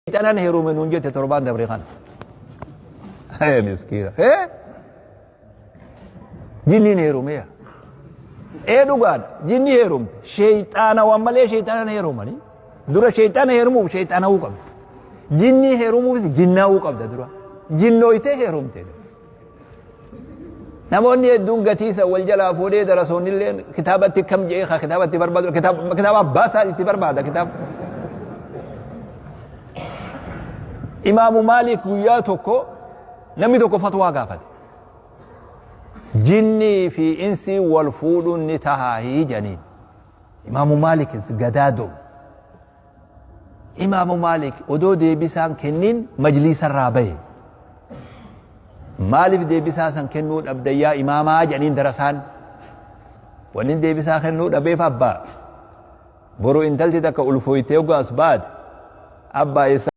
Sheeyxanan heerume nuun jette torbaan dabre kana. Hee miskiina. Hee? Jinniin heerumeya. Ee dhugaadha. Jinni heerumte. Sheeyxaana waan malee sheeyxanan heerumanii. Dura sheeyxaana heerumuuf sheeyxaana'uu qabda. Jinnii heerumuufis jinnaa'uu qabda dura. Jinnooytee heerumte. Namoonni hedduun gatii san wal jalaa fuudhee darasoonni illee kitaabatti kam jedhee kaa kitaabatti barbaadu kitaaba abbaa isaa itti barbaada kitaaba. Imaamu Maalik guyyaa tokko namni tokko fatwaa gaafate. Jinnii fi insii wal fuudhuun ni tahaa jedhaniin. Imaamu Maalik gadaadoo. Imaamu Maalik odoo deebisaan kennin majliisarraa bahe. Maaliif deebisaa san kennuu dhabdan yaa imaamaa jedhaniin darasaan. Wanni deebisaa kennuu dhabeef abbaa. Boru intalti takka ulfooytee hoggaa as baate abbaa eessa